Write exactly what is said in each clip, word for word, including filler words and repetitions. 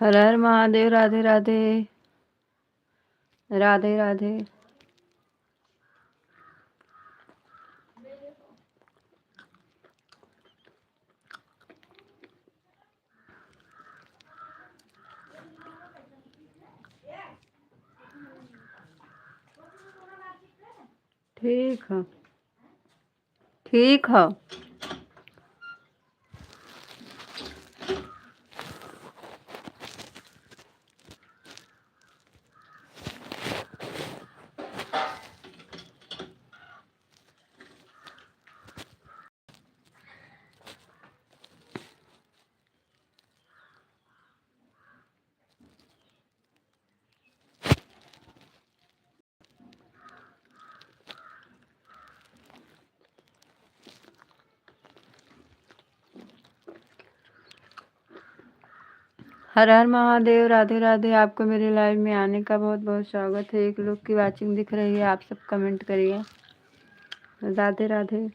हर हर महादेव, राधे राधे। राधे राधे। ठीक है, ठीक है। हर हर महादेव, राधे राधे। आपको मेरे लाइव में आने का बहुत बहुत स्वागत है। एक लोग की वाचिंग दिख रही है, आप सब कमेंट करिए। राधे राधे।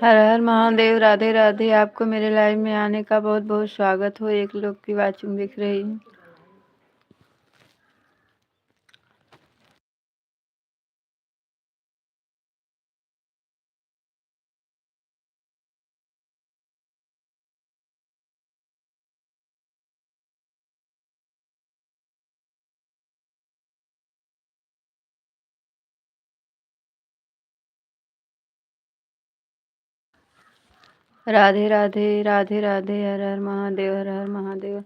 हर हर महादेव, राधे राधे। आपको मेरे लाइव में आने का बहुत बहुत स्वागत हो। एक लोग की वाचिंग दिख रही है। राधे राधे, राधे राधे। हर हर महादेव, हर हर महादेव।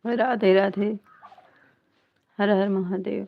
राधे राधे। हर हर महादेव।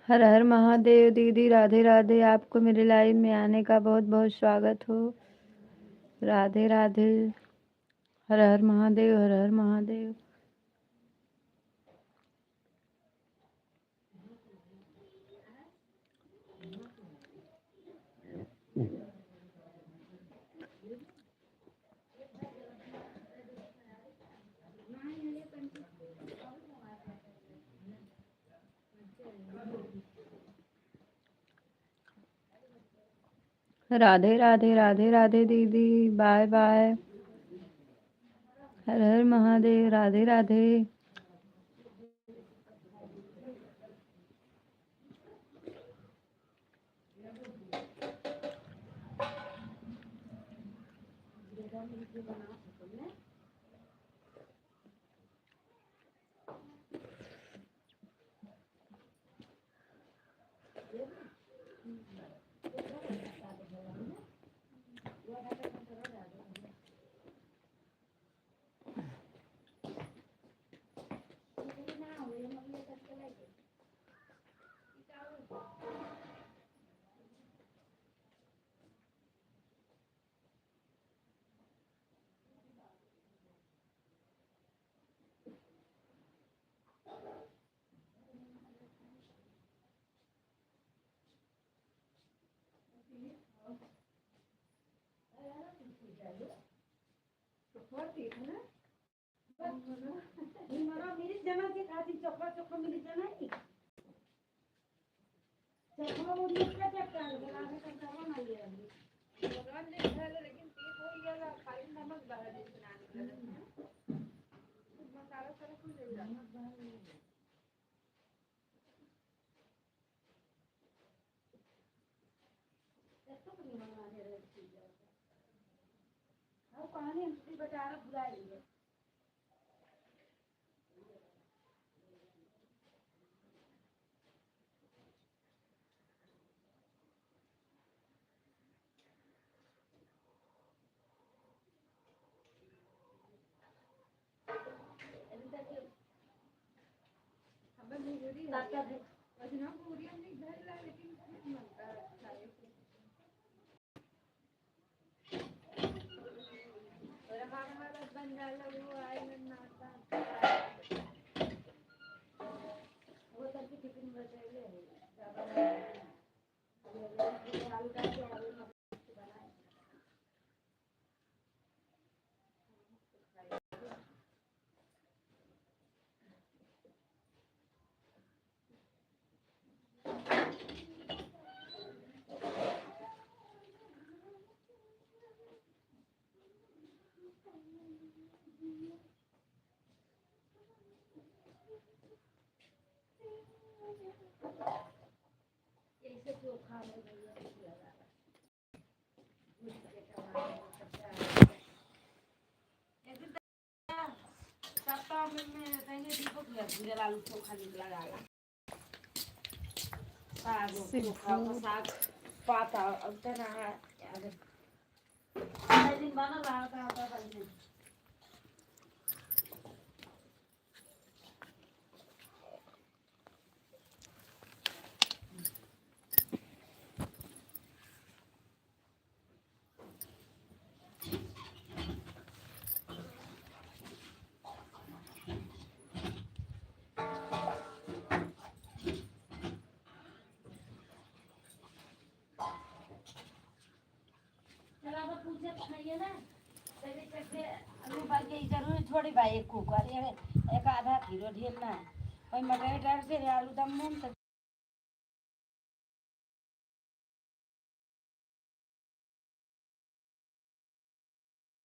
हर हर महादेव दीदी, राधे राधे। आपको मेरे लाइव में आने का बहुत बहुत स्वागत हो। राधे राधे। हर हर महादेव, हर हर महादेव। राधे, राधे, राधे, राधे दीदी, बाय, बाय। हर हर महादेव, राधे, राधे। चोखा ठीक है ना? निमरा मिली जना के खातिर चोखा, चोखा मिली जना ही। चोखा वो मिर्चा चटका है, बोला है तो चोखा ना ले आइए। बोला ले खाए ले, लेकिन ठीक हो गया ला, खाली नमक डाल दे, नानी का। मसाला सारा कुछ नहीं डाला। नमक डाल दे। अब कहानी हम छुट्टी बता रहा, भुला गई है। साग, चोखा, साग, पाता, अब तो ना, अगर दिन बना रहा था, तो चला, अब पूछे तो नहीं है ना। तेरे चक्के आलू भर के जरूरी थोड़ी बा, एक कुकर, ये एक आधा किलो ढेर ना। कोई मटर, मटर से आलू दम में तो